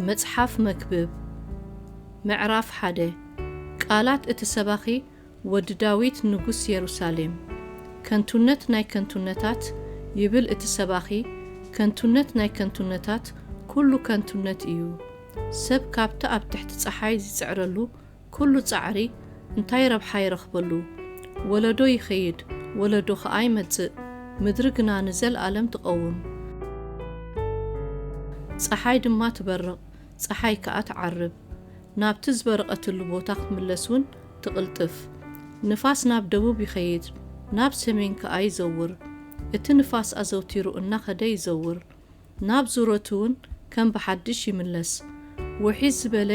መጽሓፍ መክብብ ምዕራፍ ሓደ። ቃላት እቲ ሰባኺ ወዲ ዳዊት ንጉስ የሩሳሌም። ከንቱነት ናይ ከንቱነታት ይብል እቲ ሰባኺ፣ ከንቱነት ናይ ከንቱነታት ኩሉ ከንቱነት እዩ። ሰብ ካብቲ ኣብ ትሕቲ ጸሓይ ዝጽዕረሉ ኩሉ ጻዕሪ እንታይ ረብሓ ይረኽበሉ? ወለዶ ይኸይድ፣ ወለዶ ኸኣ ይመጽእ፣ ምድሪ ግና ንዘለኣለም ትቐውም። ጸሓይ ድማ ትበርቕ፣ ጸሓይ ከኣ ትዓርብ፣ ናብቲ ዝበረቐትሉ ቦታ ክትምለስ እውን ትቕልጥፍ። ንፋስ ናብ ደቡብ ይኸይድ፣ ናብ ሰሜን ከኣ ይዘውር። እቲ ንፋስ ኣዘውቲሩ እናኸደ ይዘውር፣ ናብ ዙረቱ እውን ከም ብሓድሽ ይምለስ። ውሒዝ ዝበለ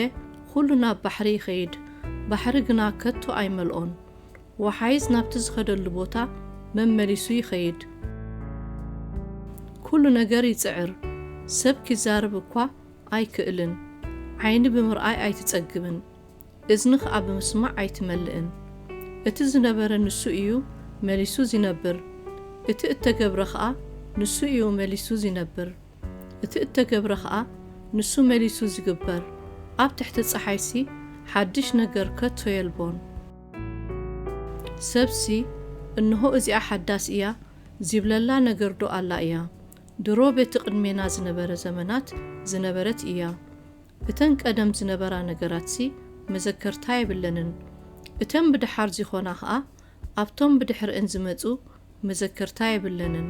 ኩሉ ናብ ባሕሪ ይኸይድ፣ ባሕሪ ግና ከቶ ኣይመልኦን። ወሓይዝ ናብቲ ዝኸደሉ ቦታ መመሊሱ ይኸይድ። ኩሉ ነገር ይጽዕር፣ ሰብ ኪዛረብ እኳ ኣይክእልን። ዓይኒ ብምርኣይ ኣይትጸግብን፣ እዝኒ ኸኣ ብምስማዕ ኣይትመልእን። እቲ ዝነበረ ንሱ እዩ መሊሱ ዚነብር፣ እቲ እተገብረ ኸኣ ንሱ እዩ መሊሱ ዚነብር። እቲ እተገብረ ኸኣ ንሱ መሊሱ ዚግበር። ኣብ ትሕቲ ጸሓይሲ ሓድሽ ነገር ከቶ የልቦን። ሰብሲ፣ እንሆ እዚኣ ሓዳስ እያ ዚብለላ ነገርዶ ኣላ እያ? ድሮ በቲ ቅድሜና ዝነበረ ዘመናት ዝነበረት እያ። እተን ቀደም ዝነበራ ነገራትሲ መዘከርታ የብለንን። እተን ብደሓር ዚኾና ኸኣ ኣብቶም ብድሕርአን ዝመጹ መዘከርታ የብለንን።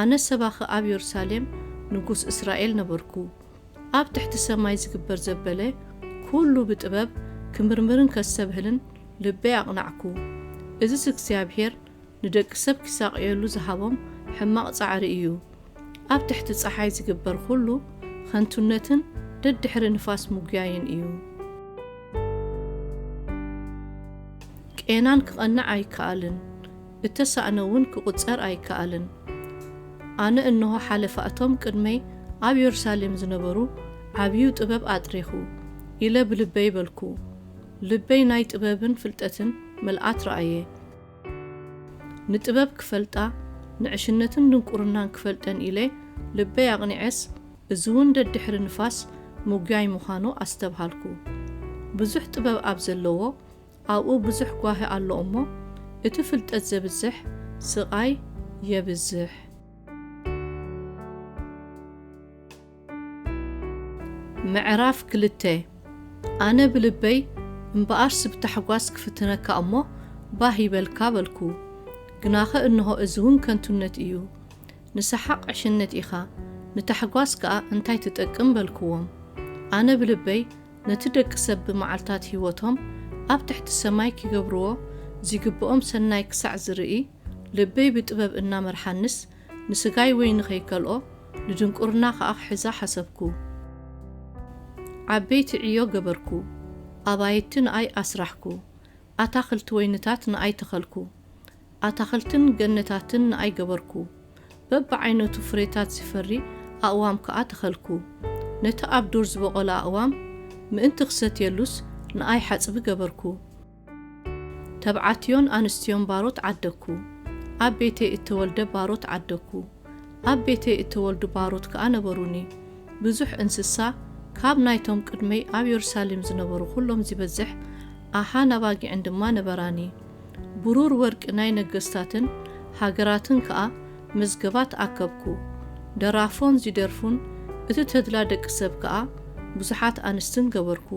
ኣነ ሰባኺ ኣብ የሩሳሌም ንጉስ እስራኤል ነበርኩ። ኣብ ትሕቲ ሰማይ ዝግበር ዘበለ ኩሉ ብጥበብ ክምርምርን ከስተብህልን ልበይ ኣቕናዕኩ። እዝስ እግዚኣብሄር ንደቂ ሰብ ኪሳቕየሉ ዝሃቦም ሕማቕ ጻዕሪ እዩ። ኣብ ትሕቲ ጸሓይ ዝግበር ኩሉ ኸንቱነትን ደድሕሪ ንፋስ ምጉያይን እዩ። ቄናን ክቐንዕ ኣይከኣልን፣ እተሳእነ እውን ክቑጸር ኣይከኣልን። ኣነ እንሆ ሓለፋ እቶም ቅድመይ ኣብ የሩሳሌም ዝነበሩ ዓብዩ ጥበብ ኣጥሪኹ ኢለ ብልበይ በልኩ። ልበይ ናይ ጥበብን ፍልጠትን መልኣት ረኣየ። ንጥበብ ክፈልጣ፣ ንዕሽነትን ድንቁርናን ክፈልጠን ኢለ ልበይ ኣቕኒዐስ፣ እዚ እውን ደድሕሪ ንፋስ ምጉያይ ምዃኑ ኣስተብሃልኩ። ብዙሕ ጥበብ ኣብ ዘለዎ፣ ኣብኡ ብዙሕ ጓሂ ኣሎ እሞ፣ እቲ ፍልጠት ዘብዝሕ ስቓይ የብዝሕ። ምዕራፍ ክልተ። ኣነ ብልበይ፣ እምበኣርስ ብታሕጓስ ክፍትነካ እሞ፣ ባህ ይበልካ በልኩ። ግናኸ እንሆ እዚ እውን ከንቱነት እዩ። ንሰሓቕ ዕሽነት ኢኻ፣ ንታሕጓስ ከኣ እንታይ ትጠቅም በልክዎም። ኣነ ብልበይ፣ ነቲ ደቂ ሰብ ብመዓልታት ህይወቶም ኣብ ትሕቲ ሰማይ ኪገብርዎ ዚግብኦም ሰናይ ክሳዕ ዝርኢ፣ ልበይ ብጥበብ እናመርሓንስ፣ ንስጋይ ወይኒ ኸይከልኦ፣ ንድንቁርና ኸኣ ክሕዛ ሓሰብኩ። ዓበይቲ ዕዮ ገበርኩ፣ ኣባይቲ ንኣይ ኣስራሕኩ፣ ኣታኽልቲ ወይንታት ንኣይ ተኸልኩ፣ ኣታኽልትን ገነታትን ንኣይ ገበርኩ፣ በብዓይነቱ ፍሬታት ዚፈሪ ኣእዋም ከኣ ተኸልኩ። ነቲ ኣብ ዱር ዝበቖለ ኣእዋም ምእንቲ ክሰትየሉስ ንኣይ ሓጽቢ ገበርኩ። ተብዓትዮን ኣንስትዮን ባሮት ዓደግኩ፣ ኣብ ቤተይ እተወልደ ባሮት ዓደግኩ፣ ኣብ ቤተይ እተወልዱ ባሮት ከኣ ነበሩኒ። ብዙሕ እንስሳ፣ ካብ ናይቶም ቅድመይ ኣብ የሩሳሌም ዝነበሩ ኹሎም ዚበዝሕ፣ ኣሓን ኣባጊዕን ድማ ነበራኒ። ብሩር ወርቂ ናይ ነገስታትን ሃገራትን ከኣ መዝገባት ኣከብኩ። ደራፎን ዚደርፉን፣ እቲ ተድላ ደቂ ሰብ ከኣ ብዙሓት ኣንስትን ገበርኩ።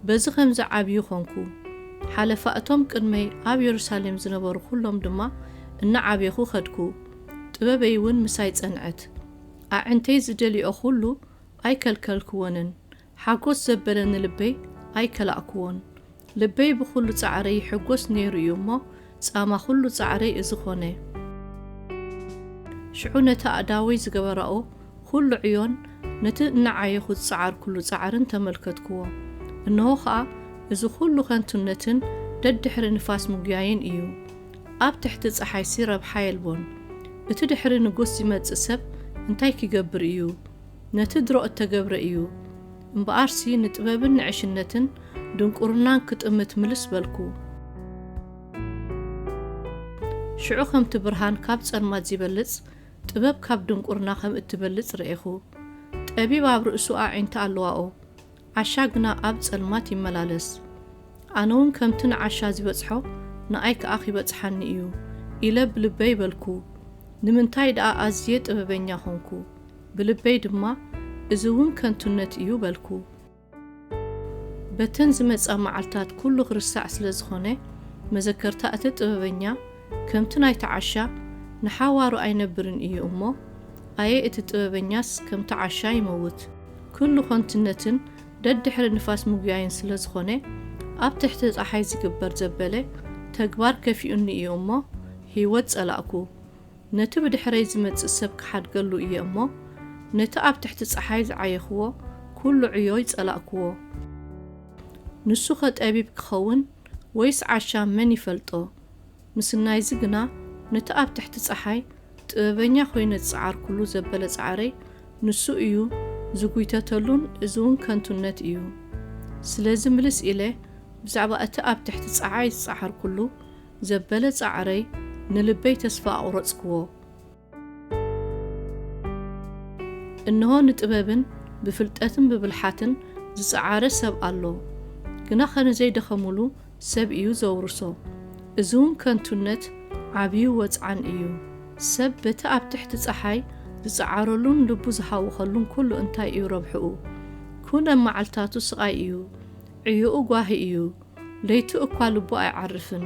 በዚ ኸምዚ ዓብዩ ኾንኩ። ሓለፋ እቶም ቅድመይ ኣብ የሩሳሌም ዝነበሩ ኹሎም ድማ እናዓብየኹ ኸድኩ። ጥበበይ እውን ምሳይ ጸንዐት። ኣዕንተይ ዝደልይኦ ኹሉ ኣይከልከልክወንን። ሓጎስ ዘበለ ንልበይ ኣይከላእክዎን። ልበይ ብኹሉ ጻዕረይ ይሕጎስ ነይሩ እዩ እሞ፣ ጻማ ኹሉ ጻዕረይ እዚ ኾነ። ሽዑ ነቲ ኣእዳወይ ዝገበራኦ ኹሉ ዕዮን ነቲ እናዓየኹ ዝጸዓርኩሉ ጻዕርን ተመልከትክዎ። እንሆ ኸኣ፣ እዚ ኹሉ ኸንቱነትን ደድሕሪ ንፋስ ምጉያይን እዩ። ኣብ ትሕቲ ጸሓይሲ ረብሓ የልቦን። እቲ ድሕሪ ንጉስ ዚመጽእ ሰብ እንታይ ኪገብር እዩ? ነቲ ድሮ እተገብረ እዩ። እምበኣርሲ ንጥበብን ንዕሽነትን ድንቁርናን ክጥምት ምልስ በልኩ። ሽዑ ኸምቲ ብርሃን ካብ ጸልማት ዚበልጽ፣ ጥበብ ካብ ድንቁርና ኸም እትበልጽ ርኤኹ። ጠቢብ ኣብ ርእሱ ኣዒንቲ ኣለዋኦ፣ ዓሻ ግና ኣብ ጸልማት ይመላለስ። ኣነ እውን ከምቲ ንዓሻ ዝበጽሖ ንኣይ ከኣ ኺበጽሓኒ እዩ ኢለ ብልበይ በልኩ። ንምንታይ ደኣ ኣዝየ ጥበበኛ ኾንኩ? ብልበይ ድማ፣ እዚ እውን ከንቱነት እዩ በልኩ። በተን ዝመጻ መዓልታት ኩሉ ክርስዕ ስለ ዝኾነ፣ መዘከርታ እቲ ጥበበኛ ከምቲ ናይቲ ዓሻ ንሓዋሩ ኣይነብርን እዩ እሞ፣ ኣየ እቲ ጥበበኛስ ከምቲ ዓሻ ይመውት። ኩሉ ከንቱነትን ደድሕሪ ንፋስ ምጉያይን ስለ ዝኾነ፣ ኣብ ትሕቲ ጸሓይ ዝግበር ዘበለ ተግባር ከፊኡኒ እዩ እሞ፣ ህይወት ጸላእኩ። ነቲ ብድሕረይ ዝመጽእ ሰብ ክሓድገሉ እየ እሞ፣ ነቲ ኣብ ትሕቲ ጸሓይ ዝዓየኽዎ ኩሉ ዕዮ ይጸላእክዎ። ንሱኸ ጠቢብ ክኸውን ወይስ ዓሻ መን ይፈልጦ? ምስናይዚ ግና ነቲ ኣብ ትሕቲ ጸሓይ ጥበበኛ ኮይነ ዝጸዓርኩሉ ዘበለ ጻዕረይ ንሱ እዩ ዝጉይተተሉን እዚ እውን ከንቱነት እዩ። ስለዚ ምልስ ኢለ ብዛዕባ እቲ ኣብ ትሕቲ ጸሓይ ዝጸዓርኩሉ ዘበለ ጻዕረይ ንልበይ ተስፋ ኣቑረጽክዎ። እንሆ ንጥበብን ብፍልጠትን ብብልሓትን ዝጸዓረ ሰብ ኣሎ፣ ግና ኸነዘይደኸሙሉ ሰብ እዩ ዘውርሶ። እዚ እውን ከንቱነት ዓብዩ ወጽዓን እዩ። ሰብ በቲ ኣብ ትሕቲ ጸሓይ ዝጸዓረሉን ልቡ ዝሃወኸሉን ኩሉ እንታይ እዩ ረብሕኡ? ኩነ መዓልታቱ ስቓይ እዩ፣ ዕዮኡ ጓሂ እዩ፣ ለይቱ እኳ ልቡ ኣይዓርፍን።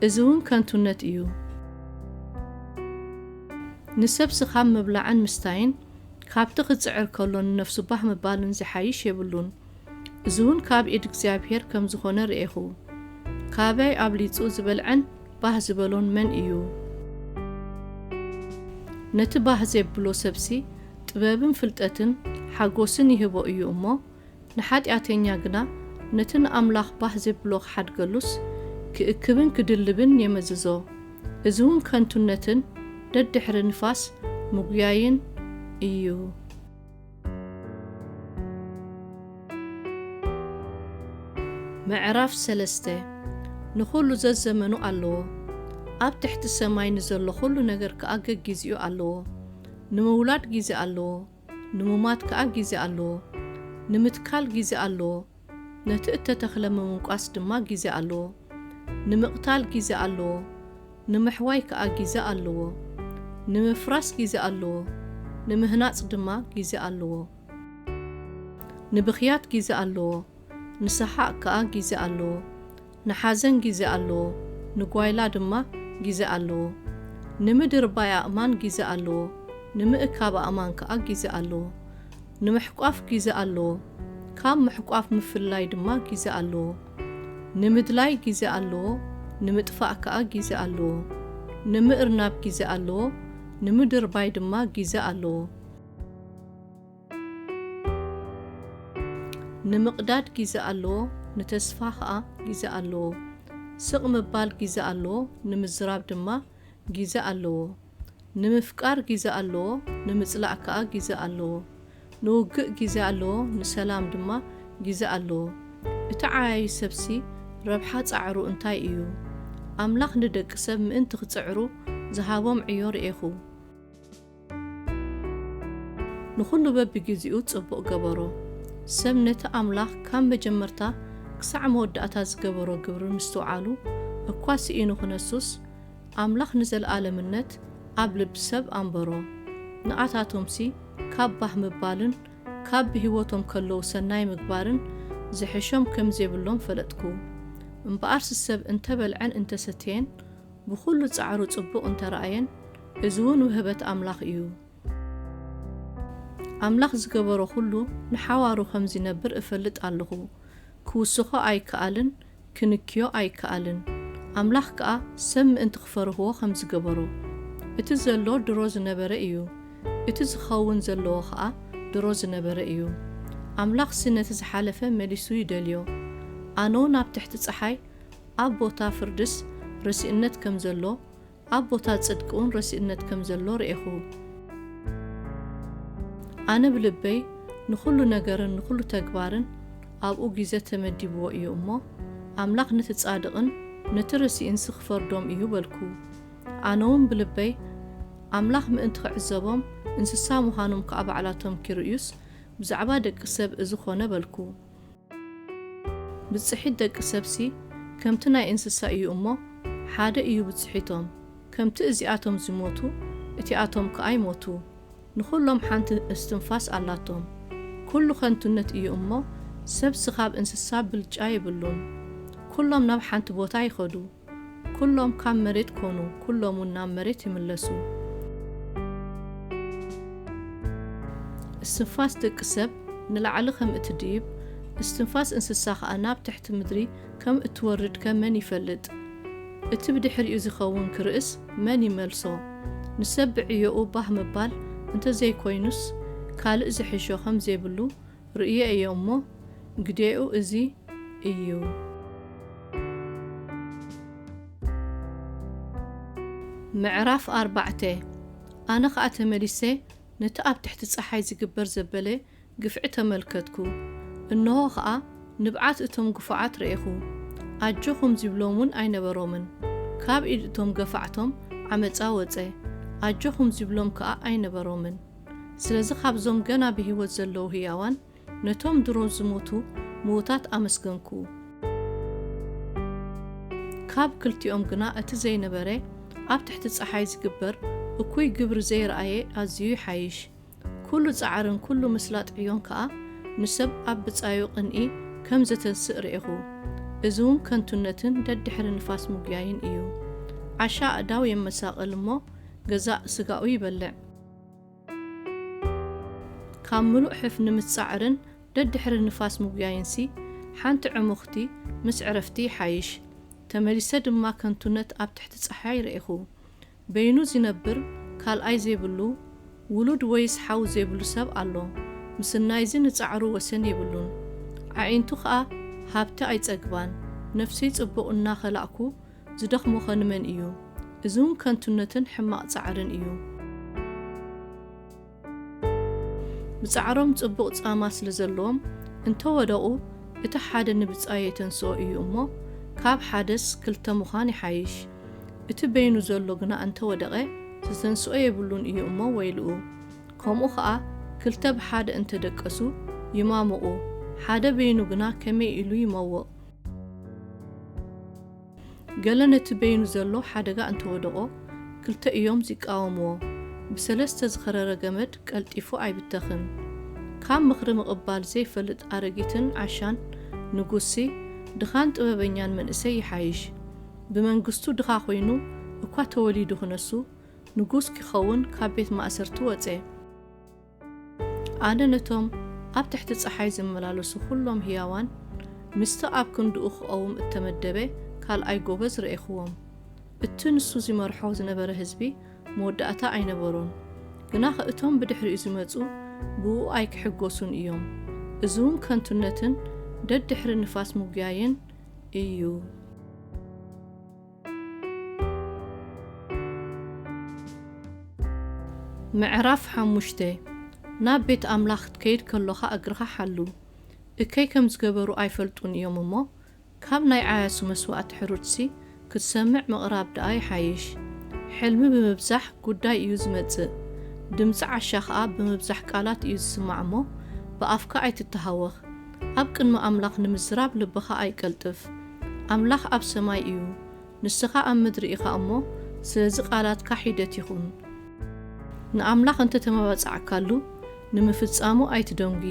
እዚ እውን ከንቱነት እዩ። ንሰብ ስኻብ ምብላዕን ምስታይን ካብቲ ክጽዕር ከሎ ንነፍሱ ባህ ምባልን ዝሓይሽ የብሉን። እዚ እውን ካብ ኢድ እግዚኣብሔር ከም ዝኾነ ርኤኹ። ካበይ ኣብሊጹ ዝበልዐን ባህ ዝበሎን መን እዩ? ነቲ ባህ ዜብሎ ሰብሲ ጥበብን ፍልጠትን ሓጎስን ይህቦ እዩ እሞ፣ ንሓጢኣተኛ ግና ነቲ ንኣምላኽ ባህ ዜብሎ ክሓድገሉስ ክእክብን ክድልብን የመዝዞ። እዚ እውን ከንቱነትን ደድሕሪ ንፋስ ምጉያይን እዩ። ምዕራፍ ሰለስተ። ንኹሉ ዘዘመኑ ኣለዎ። ኣብ ትሕቲ ሰማይ ንዘሎ ኹሉ ነገር ከኣ ገጊዜኡ ኣለዎ። ንምውላድ ጊዜ ኣለዎ፣ ንምማት ከኣ ጊዜ ኣለዎ። ንምትካል ጊዜ ኣለዎ፣ ነቲ እተተኽለ ምምንቋስ ድማ ጊዜ ኣለዎ። ንምቕታል ጊዜ ኣለዎ፣ ንምሕዋይ ከኣ ጊዜ ኣለዎ። ንምፍራስ ጊዜ ኣለዎ፣ ንምህናጽ ድማ ጊዜ ኣለዎ። ንብኽያት ጊዜ ኣለዎ፣ ንሰሓቕ ከኣ ጊዜ ኣለዎ። ንሓዘን ጊዜ ኣለዎ፣ ንጓይላ ድማ ጊዜ ኣለዎ። ንምድርባይ ኣእማን ጊዜ ኣለዎ፣ ንምእካብ ኣእማን ከኣ ጊዜ ኣለዎ። ንምሕቋፍ ጊዜ ኣለዎ፣ ካብ ምሕቋፍ ምፍላይ ድማ ጊዜ ኣለዎ። ንምድላይ ጊዜ ኣለዎ፣ ንምጥፋእ ከኣ ጊዜ ኣለዎ። ንምእርናብ ጊዜ ኣለዎ፣ ንምድርባይ ድማ ጊዜ ኣለዎ። ንምቕዳድ ጊዜ ኣለዎ፣ ንተስፋ ኸኣ ጊዜ ኣለዎ። ስቕ ምባል ጊዜ ኣለዎ፣ ንምዝራብ ድማ ጊዜ ኣለዎ። ንምፍቃር ጊዜ ኣለዎ፣ ንምጽላእ ከኣ ጊዜ ኣለዎ። ንውግእ ጊዜ ኣለዎ፣ ንሰላም ድማ ጊዜ ኣለዎ። እቲ ዓያዩ ሰብሲ ረብሓ ጻዕሩ እንታይ እዩ? ኣምላኽ ንደቂ ሰብ ምእንቲ ክጽዕሩ ዝሃቦም ዕዮ ርኤኹ። ንኹሉ በብግዜኡ ጽቡቕ ገበሮ። ሰብ ነቲ ኣምላኽ ካብ መጀመርታ ክሳዕ መወዳእታ ዝገበሮ ግብሪ ምስትውዓሉ እኳ ስኢኑ ክነሱስ፣ ኣምላኽ ንዘለኣለምነት ኣብ ልቢ ሰብ ኣንበሮ። ንኣታቶምሲ ካብ ባህ ምባልን ካብ ብህይወቶም ከለዉ ሰናይ ምግባርን ዝሕሾም ከም ዜብሎም ፈለጥኩ። እምበኣርሲ ሰብ እንተ በልዐን እንተ ሰተየን፣ ብኹሉ ጻዕሩ ጽቡቕ እንተ ረኣየን፣ እዚ እውን ውህበት ኣምላኽ እዩ። ኣምላኽ ዝገበሮ ኹሉ ንሓዋሩ ከም ዚነብር እፈልጥ ኣለኹ። ክውስኾ ኣይከኣልን፣ ክንክዮ ኣይከኣልን። ኣምላኽ ከኣ ሰብ ምእንቲ ክፈርህዎ ከም ዝገበሮ። እቲ ዘሎ ድሮ ዝነበረ እዩ፣ እቲ ዝኸውን ዘለዎ ኸኣ ድሮ ዝነበረ እዩ። ኣምላኽሲ ነቲ ዝሓለፈ መሊሱ ይደልዮ። ኣነውን ኣብ ትሕቲ ጸሓይ ኣብ ቦታ ፍርድስ ርሲእነት ከም ዘሎ፣ ኣብ ቦታ ጽድቂ እውን ረሲእነት ከም ዘሎ ርኤኹ። ኣነ ብልበይ፣ ንኹሉ ነገርን ንኹሉ ተግባርን ኣብኡ ግዜ ተመዲብዎ እዩ እሞ፣ ኣምላኽ ነቲ ጻድቕን ነቲ ረሲእንሲ ክፈርዶም እዩ በልኩ። ኣነ እውን ብልበይ፣ ኣምላኽ ምእንቲ ክዕዘቦም፣ እንስሳ ምዃኖም ከኣ ባዕላቶም ኪርእዩስ፣ ብዛዕባ ደቂ ሰብ እዚ ኾነ በልኩ። ብጽሒት ደቂ ሰብሲ ከምቲ ናይ እንስሳ እዩ እሞ፣ ሓደ እዩ ብጽሒቶም። ከምቲ እዚኣቶም ዝሞቱ፣ እቲኣቶም ከኣ ይሞቱ። ንኹሎም ሓንቲ እስትንፋስ ኣላቶም። ኩሉ ከንቱነት እዩ እሞ፣ ሰብሲ ካብ እንስሳ ብልጫ የብሉን። ኩሎም ናብ ሓንቲ ቦታ ይኸዱ። ኩሎም ካብ መሬት ኮኑ፣ ኩሎም እውን ናብ መሬት ይምለሱ። እስትንፋስ ደቂ ሰብ ንላዕሊ ከም እትድይብ፣ እስትንፋስ እንስሳ ኸኣ ናብ ትሕቲ ምድሪ ከም እትወርድ ከ መን ይፈልጥ? እቲ ብድሕሪኡ ዝኸውን ክርእስ መን ይመልሶ? ንሰብ ብዕዮኡ ባህ ምባል እንተዘይኮይኑስ፣ ካልእ ዝሕሾ ከም ዘይብሉ ርእየ እየ እሞ፣ ግዴኡ እዚ እዩ። ምዕራፍ ኣርባዕተ። ኣነ ኸኣ ተመሊሰ ነቲ ኣብ ትሕቲ ጸሓይ ዝግበር ዘበለ ግፍዒ ተመልከትኩ። እንሆ ኸኣ ንብዓት እቶም ግፉዓት ረኤኹ። ኣጆኹም ዝብሎም እውን ኣይነበሮምን። ካብ ኢድ እቶም ገፋዕቶም ዓመጻ ወጸ። ኣጆኹም ዝብሎም ከኣ ኣይነበሮምን። ስለዚ ካብዞም ገና ብህይወት ዘለዉ ህያዋን ነቶም ድሮ ዝሞቱ ምዉታት ኣመስገንኩ። ካብ ክልቲኦም ግና እቲ ዘይነበረ ኣብ ትሕቲ ጸሓይ ዝግበር እኩይ ግብሪ ዘይረኣየ ኣዝዩ ይሓይሽ። ኩሉ ጻዕርን ኩሉ ምስላጥ ዕዮን ከኣ ንሰብ ኣብ ብጻዩ ቅንኢ ከም ዘተንስእ ርኤኹ። እዚ እውን ከንቱነትን ደድሕሪ ንፋስ ምጉያይን እዩ። ዓሻ ኣእዳው የመሳቕል እሞ ገዛእ ስጋኡ ይበልዕ። ካብ ምሉእ ሕፍኒ ምስ ጻዕርን ደድሕሪ ንፋስ ምጉያይንሲ ሓንቲ ዕሙኽቲ ምስ ዕረፍቲ ይሓይሽ። ተመሊሰ ድማ ከንቱነት ኣብ ትሕቲ ጸሓይ ረኤኹ። በይኑ ዝነብር ካልኣይ ዘይብሉ ውሉድ ወይስ ሓው ዘይብሉ ሰብ ኣሎ። ምስናይዚ ንጻዕሩ ወሰን የብሉን። ኣዒንቱ ኸኣ ሃብቲ ኣይጸግባን። ነፍሰይ ጽቡቕ እናኸላእኩ ዝደኽሞኸ ንመን እዩ? እዚ እውን ከንቱነትን ሕማቕ ጻዕርን እዩ። ብጻዕሮም ጽቡቕ ጻማ ስለ ዘለዎም፣ እንተ ወደቑ፣ እቲ ሓደ ንብጻዩ የተንስኦ እዩ እሞ፣ ካብ ሓደስ ክልተ ምዃን ይሓይሽ። እቲ በይኑ ዘሎ ግና እንተ ወደቐ፣ ዝተንስኦ የብሉን እዩ እሞ ወይልኡ። ከምኡ ኸኣ፣ ክልተ ብሓደ እንተ ደቀሱ፣ ይማሙቑ፣ ሓደ በይኑ ግና ከመይ ኢሉ ይመውቕ? ገለ ነቲ በይኑ ዘሎ ሓደጋ እንተወደቖ፣ ክልተ እዮም ዝቃወምዎ። ብሰለስተ ዝኸረረ ገመድ ቀልጢፉ ኣይብተኽን። ካብ ምኽሪ ምቕባል ዘይፈልጥ ኣረጊትን ዓሻን ንጉስሲ፣ ድኻን ጥበበኛን መንእሰይ ይሓይሽ። ብመንግስቱ ድኻ ኮይኑ እኳ ተወሊዱ ክነሱ፣ ንጉስ ኪኸውን ካብ ቤት ማእሰርቲ ወጸ። ኣነ ነቶም ኣብ ትሕቲ ጸሓይ ዝመላለሱ ኩሎም ህያዋን፣ ምስቲ ኣብ ክንድኡ ክቐውም እተመደበ ካልኣይ ጎበዝ ረኤኽዎም። እቲ ንሱ ዝመርሖ ዝነበረ ህዝቢ መወዳእታ ኣይነበሮን፣ ግናኸ እቶም ብድሕሪኡ ዝመጹ ብእኡ ኣይክሕጎሱን እዮም። እዚ እውን ከንቱነትን ደድሕሪ ንፋስ ምጉያይን እዩ። ምዕራፍ ሓሙሽተ። ናብ ቤት ኣምላኽ ክትከይድ ከሎኻ እግርኻ ሓሉ። እከይ ከም ዝገበሩ ኣይፈልጡን እዮም እሞ፣ ካብ ናይ ዓያሱ መስዋእቲ ሕሩድሲ ክትሰምዕ ምቕራብ ደኣ ይሓይሽ። ሕልሚ ብምብዛሕ ጉዳይ እዩ ዝመጽእ፣ ድምጺ ዓሻ ኸኣ ብምብዛሕ ቃላት እዩ ዝስማዕ እሞ፣ ብኣፍካ ኣይትተሃወኽ። ኣብ ቅድሚ ኣምላኽ ንምዝራብ ልብኻ ኣይቀልጥፍ። ኣምላኽ ኣብ ሰማይ እዩ፣ ንስኻ ኣብ ምድሪ ኢኻ እሞ፣ ስለዚ ቃላትካ ሒደት ይኹን። ንኣምላኽ እንተ ተመባጻዕካሉ፣ ንምፍጻሙ ኣይትደንጒ።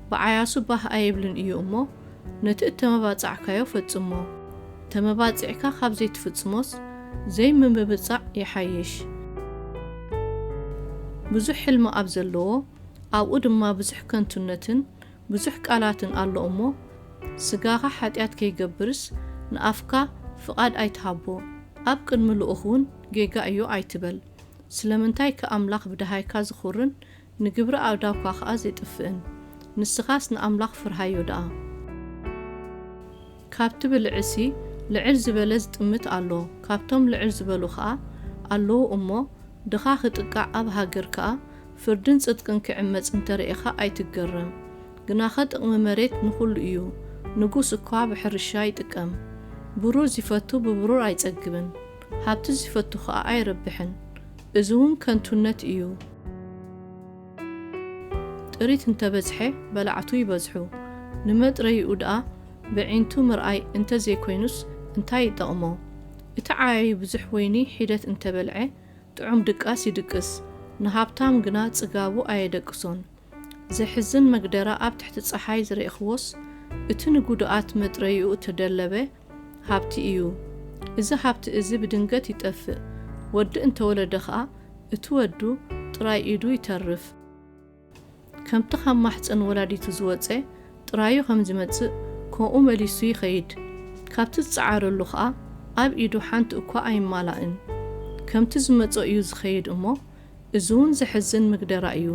ብዓያሱ ባህ ኣይብልን እዩ እሞ፣ ነቲ እተመባጻዕካዮ ፈጽሞ። ተመባጺዕካ ካብ ዘይትፍጽሞስ፣ ዘይምምብጻዕ ይሓይሽ። ብዙሕ ሕልሚ ኣብ ዘለዎ፣ ኣብኡ ድማ ብዙሕ ከንቱነትን ብዙሕ ቃላትን ኣሎ እሞ፣ ስጋኻ ሓጢኣት ከይገብርስ ንኣፍካ ፍቓድ ኣይትሃቦ። ኣብ ቅድሚ ልኡኽ እውን ጌጋ እዩ ኣይትበል። ስለምንታይ ከ ኣምላኽ ብደሃይካ ዝኹርን ንግብሪ ኣእዳውካ ኸኣ ዜጥፍእን? ንስኻስ ንኣምላኽ ፍርሃዮ ደኣ። ካብቲ ብልዒሲ ልዕል ዝበለ ዝጥምት ኣሎ፣ ካብቶም ልዕል ዝበሉ ኸኣ ኣለዉ እሞ፣ ድኻ ኽጥቃዕ ኣብ ሃገር ከኣ ፍርድን ጽድቅን ክዕመጽ እንተ ርኢኻ ኣይትገረም። ግናኸ ጥቕሚ መሬት ንኹሉ እዩ፣ ንጉስ እኳ ብሕርሻ ይጥቀም። ብሩር ዚፈቱ ብብሩር ኣይጸግብን፣ ሃብቲ ዚፈቱ ኸኣ ኣይረብሕን። እዚ እውን ከንቱነት እዩ። ጥሪት እንተበዝሐ በላዕቱ ይበዝሑ። ንመጥረይኡ ደኣ ብዒንቱ ምርኣይ እንተዘይኮይኑስ እንታይ ይጠቕሞ? እቲ ዓያዩ ብዙሕ ወይኒ ሒደት እንተበልዐ ጥዑም ድቃስ ይድቅስ፣ ንሃብታም ግና ጽጋቡ ኣየደቅሶን። ዘሕዝን መግደራ ኣብ ትሕቲ ጸሓይ ዝረእኽዎስ፣ እቲ ንጉዱኣት መጥረይኡ እተደለበ ሃብቲ እዩ። እዚ ሃብቲ እዚ ብድንገት ይጠፍእ፣ ወዲ እንተወለደ ኸኣ እቲ ወዱ ጥራይ ኢዱ ይተርፍ። ከምቲ ካብ ማሕጸን ወላዲቱ ዝወጸ ጥራዩ ከም ዝመጽእ፣ ከምኡ መሊሱ ይኸይድ። ካብቲ ዝጸዓረሉ ኸኣ ኣብ ኢዱ ሓንቲ እኳ ኣይማላእን። ከምቲ ዝመጾ እዩ ዝኸይድ እሞ፣ እዚ እውን ዘሕዝን ምግደራ እዩ።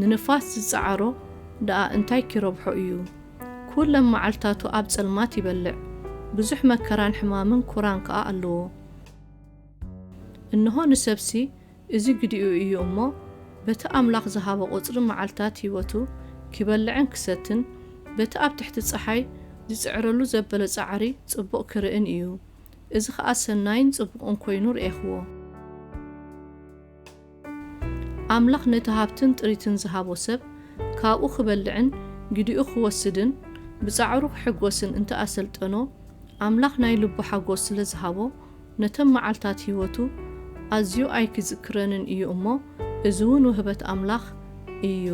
ንንፋስ ዝጸዓሮ ደኣ እንታይ ኪረብሖ እዩ? ኩለን መዓልታቱ ኣብ ጸልማት ይበልዕ። ብዙሕ መከራን ሕማምን ኩራን ከኣ ኣለዎ። እንሆ ንሰብሲ እዚ ግዲኡ እዩ እሞ፣ በቲ ኣምላኽ ዝሃቦ ቁጽሪ መዓልታት ህይወቱ ኪበልዕን ክሰትን፣ በቲ ኣብ ትሕቲ ጸሓይ ዝጽዕረሉ ዘበለ ጻዕሪ ጽቡቕ ክርእን እዩ። እዚ ኸኣ ሰናይን ጽቡቕን ኮይኑ ርኤኽዎ። ኣምላኽ ነቲ ሃብትን ጥሪትን ዝሃቦ ሰብ፣ ካብኡ ክበልዕን ግዲኡ ክወስድን ብጻዕሩ ክሕጎስን እንተ ኣሰልጠኖ፣ ኣምላኽ ናይ ልቡ ሓጎስ ስለ ዝሃቦ፣ ነተን መዓልታት ህይወቱ ኣዝዩ ኣይክዝክረንን እዩ እሞ፣ እዚ እውን ውህበት ኣምላኽ እዩ።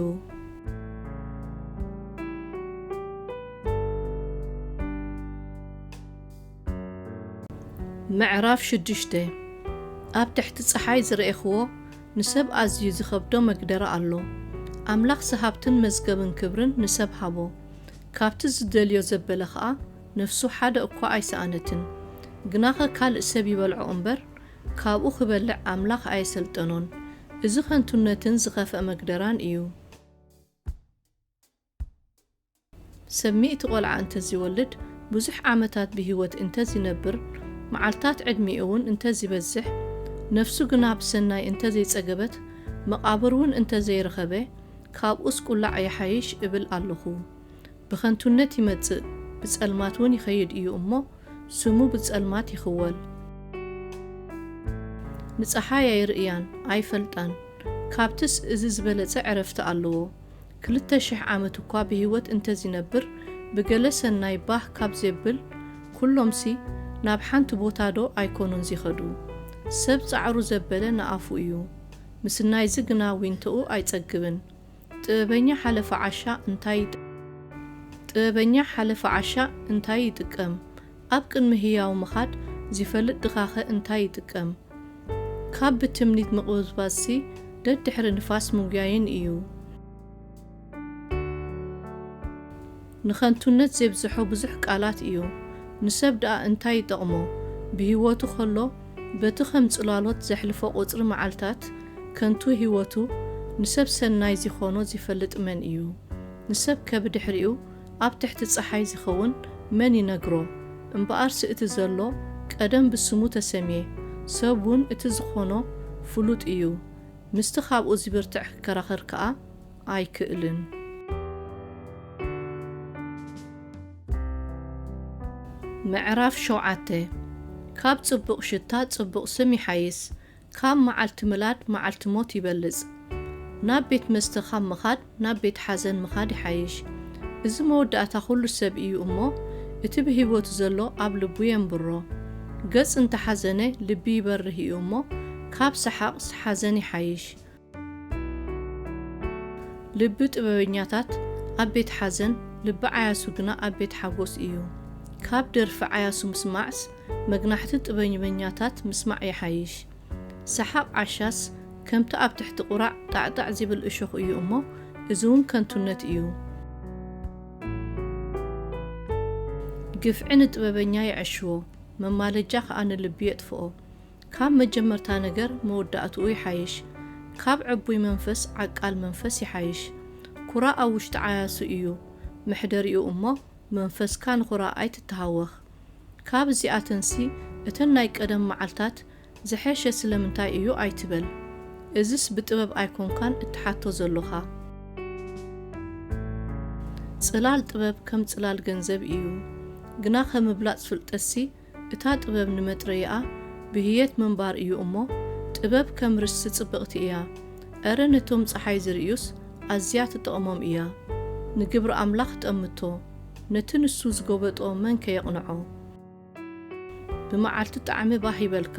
ምዕራፍ ሽዱሽተ። ኣብ ትሕቲ ጸሓይ ዝረኤኽዎ ንሰብ ኣዝዩ ዝኸብዶ መግደራ ኣሎ። ኣምላኽ ሰሃብትን መዝገብን ክብርን ንሰብ ሃቦ። ካብቲ ዝደልዮ ዘበለ ኸኣ ነፍሱ ሓደ እኳ ኣይሰኣነትን። ግናኸ ካልእ ሰብ ይበልዖ እምበር፣ ካብኡ ክበልዕ ኣምላኽ ኣየሰልጠኖን። እዚ ኸንቱነትን ዝኸፍአ መግደራን እዩ። ሰብ ሚእቲ ቖልዓ እንተ ዚወልድ፣ ብዙሕ ዓመታት ብህይወት እንተ ዚነብር፣ መዓልታት ዕድሚኡ እውን እንተ ዚበዝሕ፣ ነፍሱ ግና ብሰናይ እንተ ዘይጸገበት፣ መቓብር እውን እንተ ዘይረኸበ፣ ካብኡስ ቁላዕ ይሓይሽ እብል ኣለኹ። ብኸንቱነት ይመጽእ፣ ብጸልማት እውን ይኸይድ እዩ እሞ፣ ስሙ ብጸልማት ይኽወል። ንጸሓይ ኣይርእያን፣ ኣይፈልጣን። ካብትስ እዚ ዝበለጸ ዕረፍቲ ኣለዎ። ክልተ ሽሕ ዓመት እኳ ብህይወት እንተ ዚነብር፣ ብገለ ሰናይ ባህ ካብ ዜብል፣ ኩሎምሲ ናብ ሓንቲ ቦታዶ ኣይኮኑን ዚኸዱ? ሰብ ጻዕሩ ዘበለ ንኣፉ እዩ፣ ምስናይዚ ግና ዊንቶኡ ኣይጸግብን። ጥበበኛ ሓለፋ ዓሻ እንታይ ይጥ-፣ ጥበበኛ ሓለፋ ዓሻ እንታይ ይጥቀም? ኣብ ቅድሚ ህያው ምኻድ ዚፈልጥ ድኻኸ እንታይ ይጥቀም? ካብ ብትምኒት ምቕብዝባዝሲ ደድሕሪ ንፋስ ምጉያይን እዩ። ንኸንቱነት ዜብዝሖ ብዙሕ ቃላት እዩ። ንሰብ ደኣ እንታይ ይጠቕሞ? ብህይወቱ ኸሎ በቲ ኸም ጽላሎት ዘሕልፎ ቁጽሪ መዓልታት ከንቱ ህይወቱ ንሰብ ሰናይ ዚኾኖ ዚፈልጥ መን እዩ? ንሰብከ ብድሕሪኡ ኣብ ትሕቲ ጸሓይ ዚኸውን መን ይነግሮ? እምበኣርሲ እቲ ዘሎ ቀደም ብስሙ ተሰምየ፣ ሰብ እውን እቲ ዝኾኖ ፍሉጥ እዩ። ምስቲ ካብኡ ዚብርትዕ ክከራኸር ከኣ ኣይክእልን። ምዕራፍ ሸውዓተ። ካብ ጽቡቕ ሽታ ጽቡቕ ስም ይሓይስ፣ ካብ መዓልቲ ምላድ መዓልቲ ሞት ይበልጽ። ናብ ቤት መስተ ካብ ምኻድ ናብ ቤት ሓዘን ምኻድ ይሓይሽ። እዚ መወዳእታ ኩሉ ሰብ እዩ እሞ፣ እቲ ብህይወቱ ዘሎ ኣብ ልቡ የንብሮ። ገጽ እንተ ሓዘነ ልቢ ይበርህ እዩ እሞ፣ ካብ ሰሓቕ ሓዘን ይሓይሽ። ልቢ ጥበበኛታት ኣብ ቤት ሓዘን፣ ልቢ ዓያሱ ግና ኣብ ቤት ሓጎስ እዩ። ካብ ደርፊ ዓያሱ ምስማዕስ፣ መግናሕቲ ጥበበኛታት ምስማዕ ይሓይሽ። ሰሓቕ ዓሻስ ከምቲ ኣብ ትሕቲ ቁራዕ ጣዕጣዕ ዚብል እሾኽ እዩ እሞ፣ እዚ እውን ከንቱነት እዩ። ግፍዒ ንጥበበኛ የዐሽዎ፣ መማለጃ ኸኣ ንልቢ የጥፍኦ። ካብ መጀመርታ ነገር መወዳእትኡ ይሓይሽ፣ ካብ ዕቡይ መንፈስ ዓቃል መንፈስ ይሓይሽ። ኩራ ኣብ ውሽጢ ዓያሱ እዩ መሕደሪኡ እሞ፣ መንፈስካ ንኹራ ኣይትተሃወኽ። ካብ እዚኣተንሲ እተን ናይ ቀደም መዓልታት ዝሐሸ ስለምንታይ እዩ ኣይትበል። እዝስ ብጥበብ ኣይኮንካን እትሓቶ ዘሎኻ። ጽላል ጥበብ ከም ጽላል ገንዘብ እዩ፣ ግና ከም ምብላጽ ፍልጠትሲ እታ ጥበብ ንመጥረይኣ ብህየት ምንባር እዩ እሞ፣ ጥበብ ከም ርስቲ ጽብቕቲ እያ። እረ ነቶም ጸሓይ ዝርእዩስ ኣዝያ ትጠቕሞም እያ። ንግብሪ ኣምላኽ ጠምቶ፣ ነቲ ንሱ ዝጎበጦ መን ከየቕንዖ? ብመዓልቲ ጣዕሚ ባህ ይበልካ፣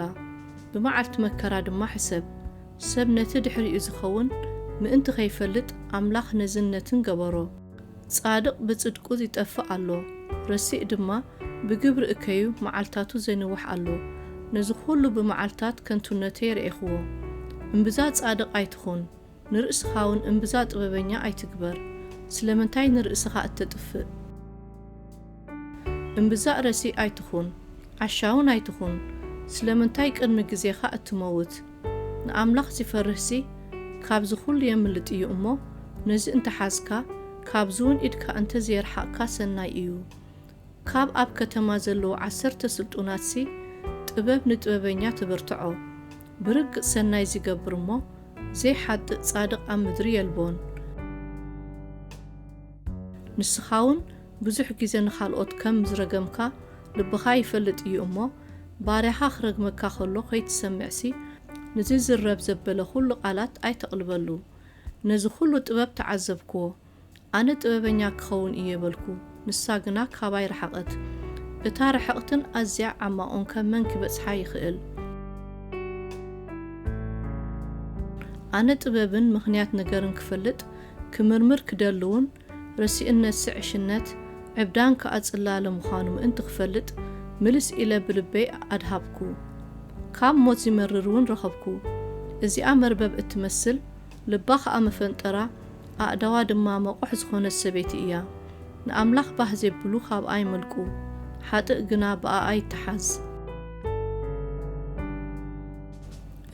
ብመዓልቲ መከራ ድማ ሕሰብ። ሰብ ነቲ ድሕሪኡ ዝኸውን ምእንቲ ኸይፈልጥ ኣምላኽ ነዝን ነትን ገበሮ። ጻድቕ ብጽድቁ ይጠፍእ ኣሎ፣ ረሲእ ድማ ብግብሪ እከዩ መዓልታቱ ዜንውሕ ኣሎ። ነዚ ኹሉ ብመዓልታት ከንቱነተይ ረኤኽዎ። እምብዛ ጻድቕ ኣይትኹን፣ ንርእስኻ እውን እምብዛ ጥበበኛ ኣይትግበር። ስለምንታይ ንርእስኻ እተጥፍእ? እምብዛ ረሲእ ኣይትኹን፣ ዓሻውን ኣይትኹን። ስለምንታይ ቅድሚ ግዜኻ እትመውት? ንኣምላኽ ዚፈርህሲ ካብዚ ኹሉ የምልጥ እዩ እሞ፣ ነዚ እንተ ሓዝካ፣ ካብዚ እውን ኢድካ እንተ ዘየርሓቕካ ሰናይ እዩ። ካብ ኣብ ከተማ ዘለዉ ዓሰርተ ስልጡናትሲ ጥበብ ንጥበበኛ ተበርትዖ። ብርግጽ ሰናይ ዚገብር እሞ ዘይሓጥእ ጻድቕ ኣብ ምድሪ የልቦን። ንስኻ እውን ብዙሕ ግዜ ንኻልኦት ከም ዝረገምካ ልብኻ ይፈልጥ እዩ እሞ፣ ባርያኻ ክረግመካ ኸሎ ኸይትሰምዕሲ፣ ንዚ ዝረብ ዘበለ ኹሉ ቃላት ኣይተቕልበሉ። ነዚ ኹሉ ጥበብ ተዓዘብክዎ። ኣነ ጥበበኛ ክኸውን እየ በልኩ፣ ንሳ ግና ካባይ ረሓቐት። እታ ርሕቕትን ኣዝያ ዓማቑን ከ መን ኪበጽሓ ይኽእል? ኣነ ጥበብን ምኽንያት ነገርን ክፈልጥ፣ ክምርምር ክደሊ እውን፣ ረሲእነትሲ ዕሽነት፣ ዕብዳን ከኣ ጽላለ ምዃኑ ምእንቲ ክፈልጥ፣ ምልስ ኢለ ብልበይ ኣድሃብኩ። ካብ ሞት ዚመርር እውን ረኸብኩ። እዚኣ መርበብ እትመስል፣ ልባ ኸኣ መፈንጠራ፣ ኣእዳዋ ድማ መቑሕ ዝኾነት ሰበይቲ እያ። ንኣምላኽ ባህ ዜብሉ ኻብኣ ይመልቁ፣ ሓጥእ ግና ብኣኣ ይተሓዝ።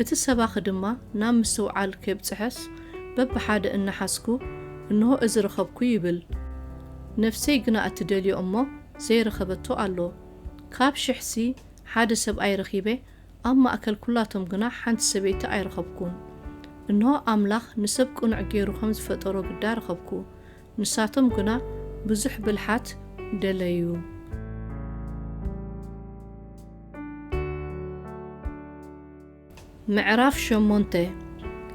እቲ ሰባኺ ድማ ናብ ምስትውዓል ኬብጽሐስ በብሓደ እናሓዝኩ፣ እንሆ እዚ ረኸብኩ ይብል። ነፍሰይ ግና እትደልዮ እሞ ዘይረኸበቶ ኣሎ። ካብ ሽሕሲ ሓደ ሰብኣይ ረኺበ፣ ኣብ ማእከል ኵላቶም ግና ሓንቲ ሰበይቲ ኣይረኸብኩን። እንሆ ኣምላኽ ንሰብ ቅኑዕ ገይሩ ኸም ዝፈጠሮ ግዳ ረኸብኩ። ንሳቶም ግና ብዙሕ ብልሓት ደለዩ። ምዕራፍ ሸሞንተ።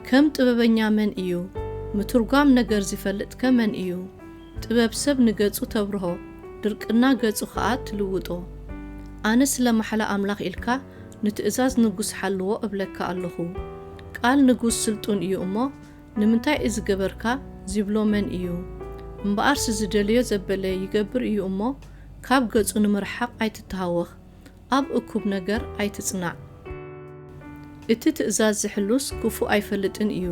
ከም ጥበበኛ መን እዩ? ምትርጓም ነገር ዚፈልጥ ከ መን እዩ? ጥበብ ሰብ ንገጹ ተብርሆ፣ ድርቅና ገጹ ኸኣ ትልውጦ። ኣነ ስለ ማሕላ ኣምላኽ ኢልካ ንትእዛዝ ንጉስ ሓልዎ እብለካ ኣለኹ። ቃል ንጉስ ስልጡን እዩ እሞ፣ ንምንታይ እዚ ገበርካ ዚብሎ መን እዩ? እምበኣርሲ ዝደለዮ ዘበለ ይገብር እዩ እሞ፣ ካብ ገጹ ንምርሓቕ ኣይትተሃወኽ፣ ኣብ እኩብ ነገር ኣይትጽናዕ። እቲ ትእዛዝ ዝሕሉስ ክፉእ ኣይፈልጥን እዩ።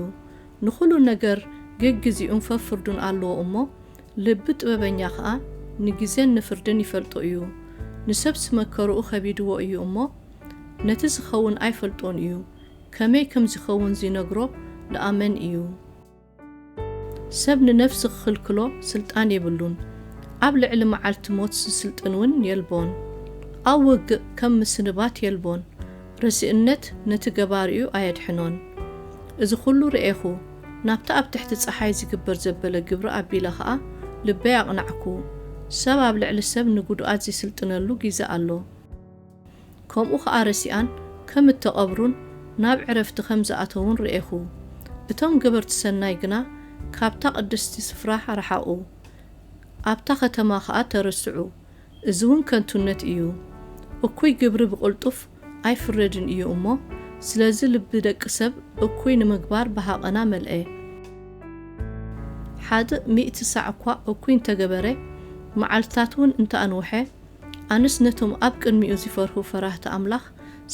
ንኹሉ ነገር ገግዜኡን ፈፍርዱን ኣለዎ እሞ፣ ልቢ ጥበበኛ ኸኣ ንግዜን ንፍርድን ይፈልጦ እዩ። ንሰብሲ መከርኡ ኸቢድዎ እዩ እሞ፣ ነቲ ዝኸውን ኣይፈልጦን እዩ። ከመይ ከም ዚኸውን ዚነግሮ ደኣ መን እዩ? ሰብ ንነፍሲ ኪኽልክሎ ስልጣን የብሉን። ኣብ ልዕሊ መዓልቲ ሞት ዚስልጥን እውን የልቦን። ኣብ ውግእ ከም ምስንባት የልቦን። ረሲእነት ነቲ ገባሪኡ ኣየድሕኖን። እዚ ኹሉ ርኤኹ፣ ናብቲ ኣብ ትሕቲ ጸሓይ ዚግበር ዘበለ ግብሪ ኣቢለ ኸኣ ልበይ ኣቕናዕኩ። ሰብ ኣብ ልዕሊ ሰብ ንጉድኣት ዚስልጥነሉ ግዜ ኣሎ። ከምኡ ኸኣ ረሲኣን ከም እተቐብሩን ናብ ዕረፍቲ ኸም ዝኣተዉን ርኤኹ። እቶም ገበርቲ ሰናይ ግና ካብታ ቅድስቲ ስፍራ ረሓቑ፣ ኣብታ ኸተማ ኸኣ ተረስዑ። እዚ እውን ከንቱነት እዩ። እኩይ ግብሪ ብቕልጡፍ ኣይፍረድን እዩ እሞ፣ ስለዚ ልቢ ደቂ ሰብ እኩይ ንምግባር ብሃቐና መልአ። ሓጥእ ሚእቲ ሳዕ እኳ እኩይ እንተ ገበረ፣ መዓልትታት እውን እንተ ኣንውሐ፣ ኣነስ ነቶም ኣብ ቅድሚኡ ዚፈርሁ ፈራህቲ ኣምላኽ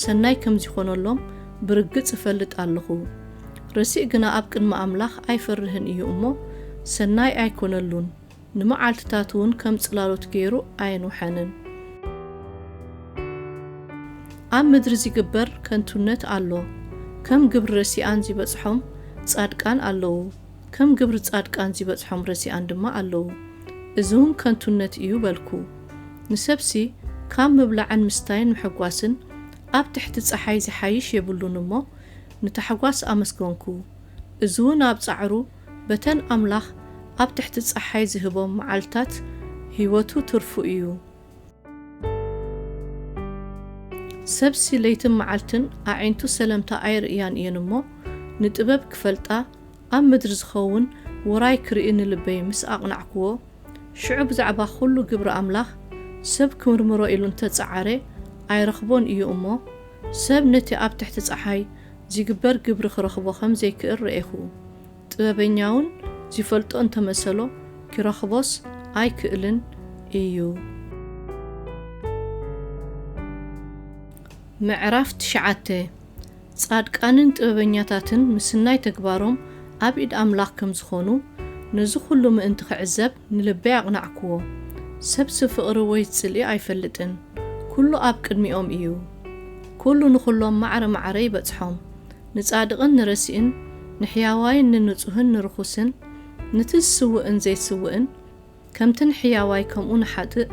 ሰናይ ከም ዚኾነሎም ብርግጽ እፈልጥ ኣለኹ። ረሲእ ግና ኣብ ቅድሚ ኣምላኽ ኣይፈርህን እዩ እሞ፣ ሰናይ ኣይኮነሉን፣ ንመዓልትታቱ እውን ከም ጽላሎት ገይሩ ኣየንውሐንን። ኣብ ምድሪ ዚግበር ከንቱነት ኣሎ። ከም ግብሪ ረሲኣን ዚበጽሖም ጻድቃን ኣለዉ። ከም ግብሪ ጻድቃን ዚበጽሖም ረሲኣን ድማ ኣለዉ። እዚ እውን ከንቱነት እዩ በልኩ። ንሰብሲ ካብ ምብላዕን ምስታይን ምሕጓስን ኣብ ትሕቲ ጸሓይ ዚሓይሽ የብሉን እሞ፣ ንታሕጓስ ኣመስገንኩ። እዚ እውን ኣብ ጻዕሩ በተን ኣምላኽ ኣብ ትሕቲ ጸሓይ ዚህቦም መዓልታት ህይወቱ ትርፉ እዩ። ሰብሲ ለይትን መዓልትን ኣዒንቱ ሰለምታ ኣይርእያን እየን እሞ፣ ንጥበብ ክፈልጣ ኣብ ምድሪ ዝኸውን ውራይ ክርኢ ንልበይ ምስ ኣቕናዕክዎ፣ ሽዑ ብዛዕባ ኹሉ ግብሪ ኣምላኽ ሰብ ክምርምሮ ኢሉ እንተጸዓረ ኣይረኽቦን እዩ እሞ፣ ሰብ ነቲ ኣብ ትሕቲ ጸሓይ ዚግበር ግብሪ ክረኽቦ ከም ዘይክእል ረኤኹ። ጥበበኛውን ዚፈልጦ እንተመሰሎ ኪረኽቦስ ኣይክእልን እዩ። ምዕራፍ ትሽዓተ። ጻድቃንን ጥበበኛታትን ምስናይ ተግባሮም ኣብ ኢድ ኣምላኽ ከም ዝኾኑ፣ ነዚ ኹሉ ምእንቲ ክዕዘብ ንልበይ ኣቕናዕክዎ። ሰብሲ ፍቕሪ ወይ ጽልኢ ኣይፈልጥን። ኩሉ ኣብ ቅድሚኦም እዩ። ኩሉ ንኹሎም ማዕረ ማዕረ ይበጽሖም። ንጻድቕን ንረሲእን፣ ንሕያዋይን ንንጹህን ንርኹስን፣ ነቲ ዝስውእን ዘይስውእን፣ ከምቲ ንሕያዋይ ከምኡ ንሓጥእ፣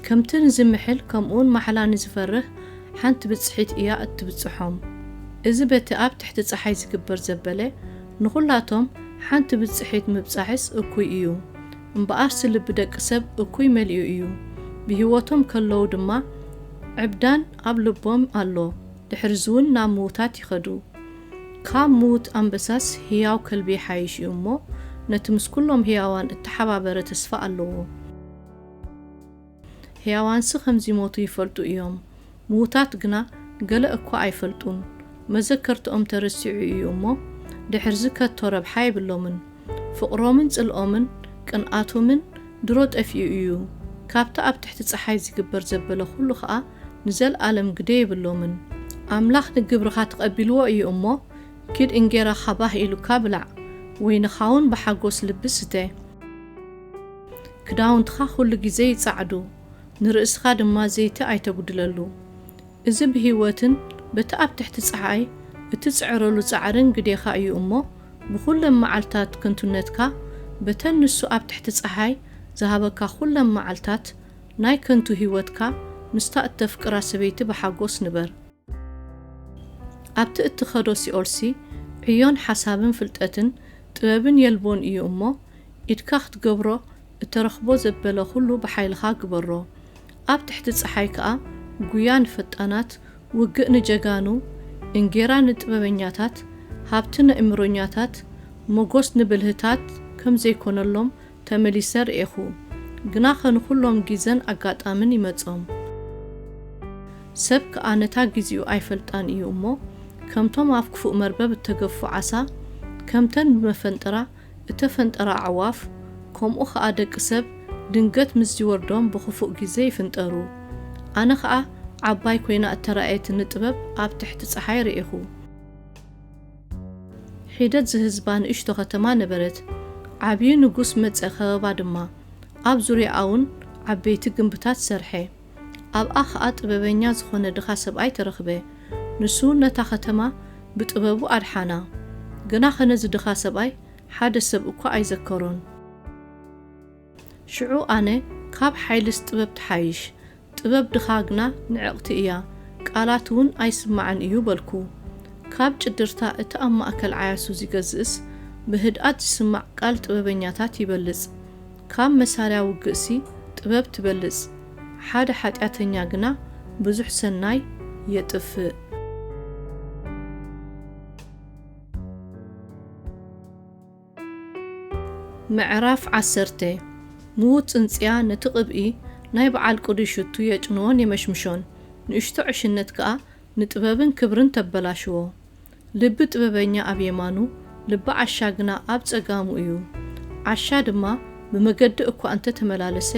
ከምቲ ንዝምሕል ከምኡውን ማሕላ ንዝፈርህ ሓንቲ ብጽሒት እያ እትብጽሖም። እዚ በቲ ኣብ ትሕቲ ጸሓይ ዝግበር ዘበለ ንኹላቶም ሓንቲ ብጽሒት ምብጻሕስ እኩይ እዩ። እምበኣርሲ ልቢ ደቂ ሰብ እኩይ መሊኡ እዩ። ብህይወቶም ከለዉ ድማ ዕብዳን ኣብ ልቦም ኣሎ። ድሕርዚ እውን ናብ ምዉታት ይኸዱ። ካብ ምዉት ኣንበሳስ ህያው ከልቢ ይሓይሽ እዩ እሞ፣ ነቲ ምስ ኩሎም ህያዋን እተሓባበረ ተስፋ ኣለዎ። ህያዋንሲ ከም ዚሞቱ ይፈልጡ እዮም፣ ምዉታት ግና ገለ እኳ ኣይፈልጡን። መዘከርትኦም ተረሲዑ እዩ እሞ፣ ድሕርዚ ከቶ ረብሓ የብሎምን። ፍቕሮምን ጽልኦምን ቅንኣቶምን ድሮ ጠፊኡ እዩ። ካብቲ ኣብ ትሕቲ ጸሓይ ዚግበር ዘበለ ኹሉ ኸኣ ንዘለኣለም ግደ የብሎምን። ኣምላኽ ንግብርኻ ተቐቢልዎ እዩ እሞ፣ ኪድ እንጌራኻ ባህ ኢሉካ ብላዕ፣ ወይንኻውን ብሓጎስ ልቢ ስተ። ክዳውንትኻ ኹሉ ግዜ ይጻዕዱ፣ ንርእስኻ ድማ ዘይቲ ኣይተጉድለሉ። እዚ ብህይወትን በቲ ኣብ ትሕቲ ጸሓይ እትጽዕረሉ ጻዕርን ግዴኻ እዩ እሞ፣ ብኹለን መዓልታት ከንቱነትካ፣ በተን ንሱ ኣብ ትሕቲ ጸሓይ ዝሃበካ ኹለን መዓልታት ናይ ከንቱ ህይወትካ፣ ምስታ እተፍቅራ ሰበይቲ ብሓጎስ ንበር። ኣብቲ እትኸዶ ሲኦልሲ፣ ዕዮን ሓሳብን ፍልጠትን ጥበብን የልቦን እዩ እሞ፣ ኢድካ ክትገብሮ እተረኽቦ ዘበለ ኹሉ ብሓይልኻ ግበሮ። ኣብ ትሕቲ ጸሓይ ከኣ፣ ጉያ ንፈጣናት፣ ውግእ ንጀጋኑ፣ እንጌራ ንጥበበኛታት፣ ሃብቲ ነእምሮኛታት፣ ሞጎስ ንብልህታት ከም ዘይኮነሎም ተመሊሰ ርኤኹ። ግናኸ ንኹሎም ጊዘን ኣጋጣምን ይመጾም። ሰብ ከኣ ነታ ጊዜኡ ኣይፈልጣን እዩ እሞ፣ ከምቶም ኣብ ክፉእ መርበብ እተገፉ ዓሳ፣ ከምተን ብመፈንጠራ እተፈንጠራ ኣዕዋፍ፣ ከምኡ ኸኣ ደቂ ሰብ ድንገት ምስ ዚወርዶም ብኽፉእ ግዜ ይፍንጠሩ። ኣነ ኸኣ ዓባይ ኰይና እተራእየትኒ ጥበብ ኣብ ትሕቲ ጸሓይ ርኤኹ። ሒደት ዝህዝባ ንእሽቶ ኸተማ ነበረት። ዓብዪ ንጉስ መጸ፣ ኸበባ ድማ። ኣብ ዙርያኣ እውን ዓበይቲ ግምብታት ሰርሐ። ኣብኣ ኸኣ ጥበበኛ ዝኾነ ድኻ ሰብኣይ ተረኽበ። ንሱ ነታ ኸተማ ብጥበቡ ኣድሓና። ግናኸ ነዚ ድኻ ሰብኣይ ሓደ ሰብ እኳ ኣይዘከሮን። ሽዑ ኣነ፣ ካብ ሓይልስ ጥበብ ትሓይሽ፣ ጥበብ ድኻ ግና ንዕቕቲ እያ፣ ቃላት እውን ኣይስማዕን እዩ በልኩ። ካብ ጭድርታ እቲ ኣብ ማእከል ዓያሱ ዚገዝእስ ብህድኣት ዚስማዕ ቃል ጥበበኛታት ይበልጽ። ካብ መሳርያ ውግእሲ ጥበብ ትበልጽ። ሓደ ሓጢኣተኛ ግና ብዙሕ ሰናይ የጥፍእ። ምዕራፍ ዓሰርተ። ምዉት ጽንጽያ ነቲ ቅብኢ ናይ በዓል ቅዱይ ሽቱ የጭንዎን የመሽምሾን፣ ንእሽቶ ዕሽነት ከኣ ንጥበብን ክብርን ተበላሽዎ። ልቢ ጥበበኛ ኣብ የማኑ፣ ልቢ ዓሻ ግና ኣብ ጸጋሙ እዩ። ዓሻ ድማ ብመገዲ እኳ እንተ ተመላለሰ፣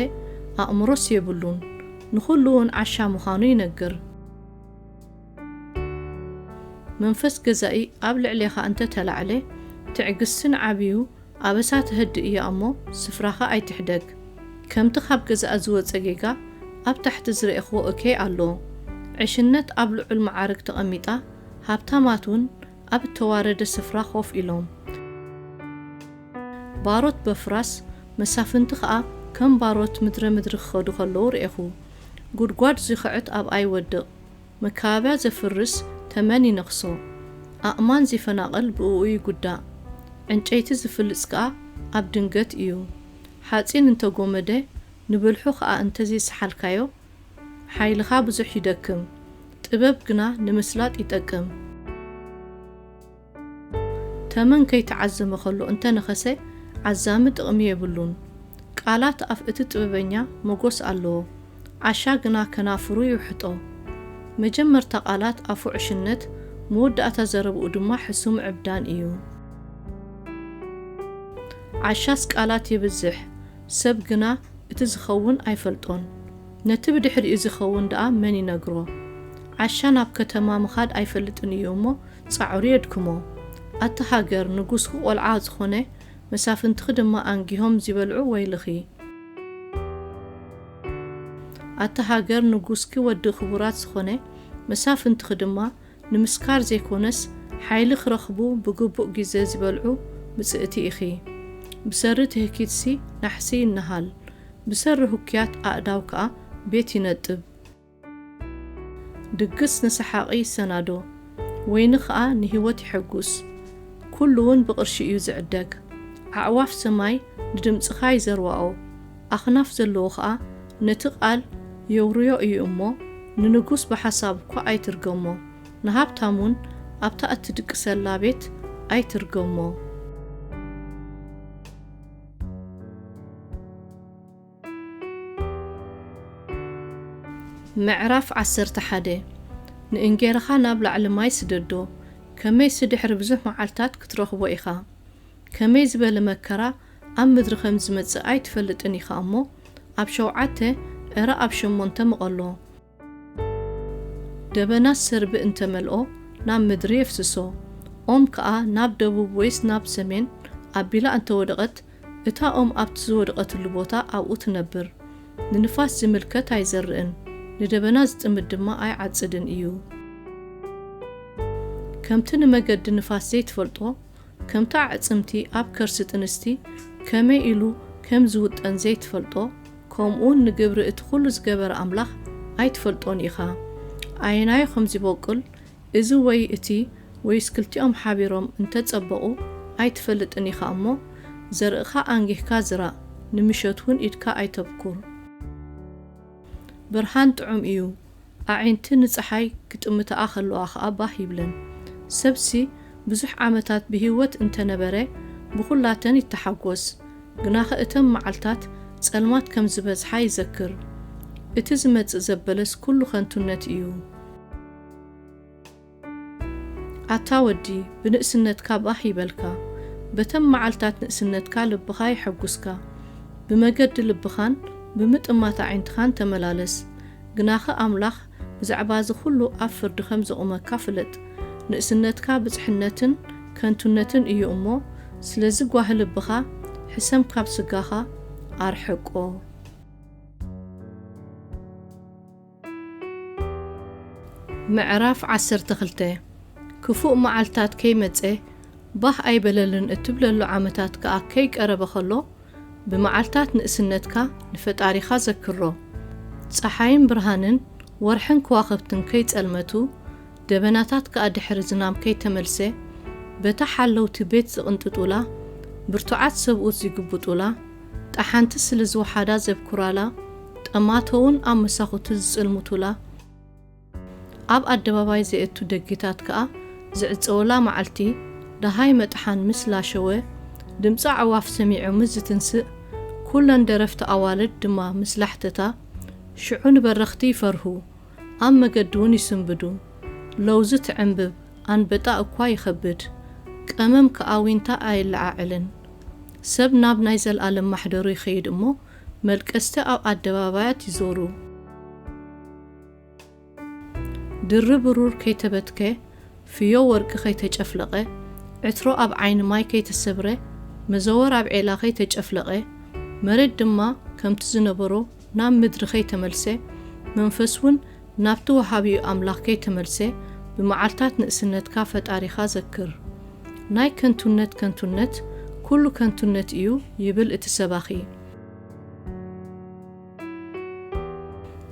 ኣእምሮስ የብሉን፣ ንኹሉ እውን ዓሻ ምዃኑ ይነግር። መንፈስ ገዛኢ ኣብ ልዕሌኻ እንተ ተላዕለ፣ ትዕግስቲ ንዓብዩ ኣበሳ ተህድእ እያ እሞ፣ ስፍራኻ ኣይትሕደግ። ከምቲ ካብ ገዛእ ዝወጸ ጌጋ ኣብ ታሕቲ ዝረእኽዎ እከይ ኣሎ። ዕሽነት ኣብ ልዑል መዓርግ ተቐሚጣ፣ ሃብታማት እውን ኣብ እተዋረደ ስፍራ ኮፍ ኢሎም። ባሮት በፍራስ፣ መሳፍንቲ ኸኣ ከም ባሮት ምድረ ምድሪ ክኸዱ ኸለዉ ርኤኹ። ጉድጓድ ዚኽዕት ኣብኣ ይወድቕ፣ መካበብያ ዘፍርስ ተመን ይነኽሶ። ኣእማን ዚፈናቕል ብእኡ ይጉዳእ፣ ዕንጨይቲ ዝፍልጽ ከኣ ኣብ ድንገት እዩ። ሓጺን እንተ ጐመደ፣ ንብልሑ ኸኣ እንተ ዘይሰሓልካዮ፣ ሓይልኻ ብዙሕ ይደክም፣ ጥበብ ግና ንምስላጥ ይጠቅም። ተመን ከይተዓዘመ ከሎ እንተነኸሰ ዓዛሚ ጥቕሚ የብሉን። ቃላት ኣፍ እቲ ጥበበኛ መጎስ ኣለዎ፣ ዓሻ ግና ከናፍሩ ይውሕጦ። መጀመርታ ቃላት ኣፉ ዕሽነት፣ መወዳእታ ዘረብኡ ድማ ሕሱም ዕብዳን እዩ። ዓሻስ ቃላት የብዝሕ፣ ሰብ ግና እቲ ዝኸውን ኣይፈልጦን። ነቲ ብድሕሪኡ ዝኸውን ደኣ መን ይነግሮ? ዓሻ ናብ ከተማ ምኻድ ኣይፈልጥን እዩ እሞ ጻዕሩ የድክሞ። ኣቲ ሃገር ንጉስኪ ቆልዓ ዝኾነ፣ መሳፍንትኺ ድማ ኣንጊሆም ዚበልዑ ወይልኺ። ኣቲ ሃገር ንጉስኪ ወዲ ክቡራት ዝኾነ፣ መሳፍንትኺ ድማ ንምስካር ዘይኮነስ ሓይሊ ክረኽቡ ብግቡእ ግዜ ዚበልዑ ብጽእቲ ኢኺ። ብሰሪ ትህኪትሲ ናሕሲ ይነሃል፣ ብሰሪ ህኩያት ኣእዳው ከኣ ቤት ይነጥብ። ድግስ ንሰሓቒ ይሰናዶ፣ ወይኒ ኸኣ ንህይወት የሐጉስ። ኩሉውን ብቕርሺ እዩ ዝዕደግ። ኣዕዋፍ ሰማይ ንድምጽኻ ይዘርዋኦ፣ ኣኽናፍ ዘለዎ ኸኣ ነቲ ቓል የውርዮ እዩ እሞ፣ ንንጉስ ብሓሳብ እኳ ኣይትርገሞ፣ ንሃብታም እውን ኣብታ እትድቅሰላ ቤት ኣይትርገሞ። ምዕራፍ ዓሰርተ ሓደ። ንእንጌራኻ ናብ ላዕሊ ማይ ስደዶ፣ ከመይሲ ድሕሪ ብዙሕ መዓልታት ክትረኽቦ ኢኻ። ከመይ ዝበለ መከራ ኣብ ምድሪ ከም ዝመጽእ ኣይትፈልጥን ኢኻ እሞ፣ ኣብ ሸውዓተ፣ ዕረ ኣብ ሸሞንተ ምቐሎ። ደበና ሰርቢ እንተመልኦ፣ ናብ ምድሪ የፍስሶ። ኦም ከኣ ናብ ደቡብ ወይስ ናብ ሰሜን ኣቢላ እንተወደቐት፣ እታ ኦም ኣብቲ ዝወደቐትሉ ቦታ ኣብኡ ትነብር። ንንፋስ ዝምልከት ኣይዘርእን፣ ንደበና ዝጥምት ድማ ኣይዓጽድን እዩ። ከምቲ ንመገዲ ንፋስ ዘይትፈልጦ፣ ከምቲ ኣዕጽምቲ ኣብ ከርሲ ጥንስቲ ከመይ ኢሉ ከም ዝውጠን ዘይትፈልጦ፣ ከምኡውን ንግብሪ እቲ ኹሉ ዝገበረ ኣምላኽ ኣይትፈልጦን ኢኻ። ኣየናዩ ከም ዚበቁል፣ እዚ ወይ እቲ ወይስ ክልቲኦም ሓቢሮም እንተ ጸበቑ ኣይትፈልጥን ኢኻ እሞ፣ ዘርእኻ ኣንጊህካ ዝራእ፣ ንምሸት እውን ኢድካ ኣይተብኩር። ብርሃን ጥዑም እዩ፣ ኣዒንቲ ንጸሓይ ክጥምታኣ ኸለዋ ኸኣ ባህ ይብለን። ሰብሲ ብዙሕ ዓመታት ብህይወት እንተ ነበረ፣ ብኹላተን ይተሓጎስ። ግናኸ እተን መዓልታት ጸልማት ከም ዝበዝሓ ይዘክር። እቲ ዝመጽእ ዘበለስ ኩሉ ኸንቱነት እዩ። ኣታ ወዲ፣ ብንእስነትካ ባህ ይበልካ፣ በተን መዓልታት ንእስነትካ ልብኻ የሐጉስካ። ብመገዲ ልብኻን ብምጥማት ኣዒንትኻን ተመላለስ። ግናኸ ኣምላኽ ብዛዕባ እዚ ኹሉ ኣብ ፍርዲ ከም ዘቑመካ ፍለጥ። ንእስነትካ ብጽሕነትን ከንቱነትን እዩ እሞ፣ ስለዚ ጓሂ ልብኻ ሕሰም ካብ ስጋኻ ኣርሕቆ። ምዕራፍ ዓሰርተ ክልተ። ክፉእ መዓልታት ከይመጸ፣ ባህ ኣይበለልን እትብለሉ ዓመታት ከኣ ከይቀረበ ኸሎ፣ ብመዓልታት ንእስነትካ ንፈጣሪኻ ዘክሮ። ጸሓይን ብርሃንን ወርሕን ከዋኽብትን ከይጸልመቱ፣ ደበናታት ከኣ ድሕሪ ዝናም ከይተመልሰ፣ በታ ሓለውቲ ቤት ዝቕንጥጡላ፣ ብርቱዓት ሰብኡት ዚግብጡላ፣ ጠሓንቲ ስለ ዝወሓዳ ዘብኩራላ፣ ጠማቶ እውን ኣብ መሳኹቲ ዝጽልሙቱላ፣ ኣብ ኣደባባይ ዘእቱ ደጌታት ከኣ ዝዕጸወላ መዓልቲ፣ ደሃይ መጥሓን ምስ ላሸወ፣ ድምጺ ኣዕዋፍ ሰሚዑ ምስ ዝትንስእ፣ ኩለን ደረፍቲ ኣዋልድ ድማ ምስ ላሕተታ፣ ሽዑ ንበረኽቲ ይፈርሁ፣ ኣብ መገዲ እውን ይስንብዱ። ለውዚ ትዕንብብ፣ ኣንበጣ እኳ ይኸብድ፣ ቀመም ከኣ ዊንታ ኣየለዓዕልን። ሰብ ናብ ናይ ዘለኣለም ማሕደሩ ይኸይድ እሞ፣ መልቀስቲ ኣብ ኣደባባያት ይዞሩ። ድሪ ብሩር ከይተበትከ፣ ፍዮ ወርቂ ከይተጨፍለቐ፣ ዕትሮ ኣብ ዓይኒ ማይ ከይተሰብረ፣ መዘወር ኣብ ዔላ ከይተጨፍለቐ፣ መሬት ድማ ከምቲ ዝነበሮ ናብ ምድሪ ከይተመልሰ፣ መንፈስ እውን ናብቲ ወሃቢኡ ኣምላኽ ከይተመልሰ፣ ብመዓልታት ንእስነትካ ፈጣሪኻ ዘክር። ናይ ከንቱነት ከንቱነት፣ ኩሉ ከንቱነት እዩ ይብል እቲ ሰባኺ።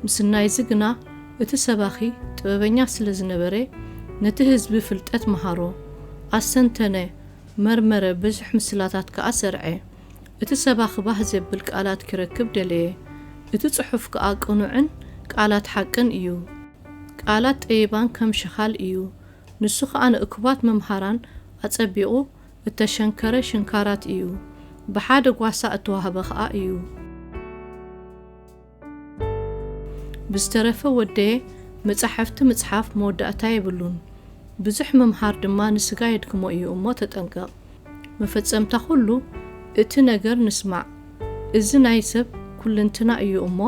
ምስናይዚ ግና፣ እቲ ሰባኺ ጥበበኛ ስለ ዝነበረ፣ ነቲ ህዝቢ ፍልጠት መሃሮ፣ ኣስተንተነ፣ መርመረ፣ ብዙሕ ምስላታት ከኣ ሰርዐ። እቲ ሰባኺ ባህ ዘብል ቃላት ኪረክብ ደለየ። እቲ ጽሑፍ ከኣ ቅኑዕን ቃላት ሓቅን እዩ። ቃላት ጠቢባን ከም ሽኻል እዩ። ንሱ ኸኣ ንእኩባት መምሃራን ኣጸቢቑ እተሸንከረ ሽንካራት እዩ፣ ብሓደ ጓሳ እተዋህበ ኸኣ እዩ። ብዝተረፈ ወደየ፣ መጻሕፍቲ ምጽሓፍ መወዳእታ የብሉን፣ ብዙሕ ምምሃር ድማ ንስጋ የድክሞ እዩ እሞ ተጠንቀቕ። መፈጸምታ ኹሉ እቲ ነገር ንስማዕ። እዚ ናይ ሰብ ኩልንትና እዩ እሞ፣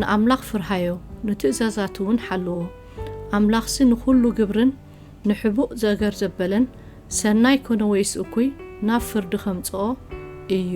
ንኣምላኽ ፍርሃዮ፣ ንትእዛዛቱ እውን ሓልዎ። ኣምላኽሲ ንኹሉ ግብርን ንሕቡእ ዘገር ዘበለን፣ ሰናይ ኮነ ወይስ እኩይ፣ ናብ ፍርዲ ኸምጽኦ እዩ።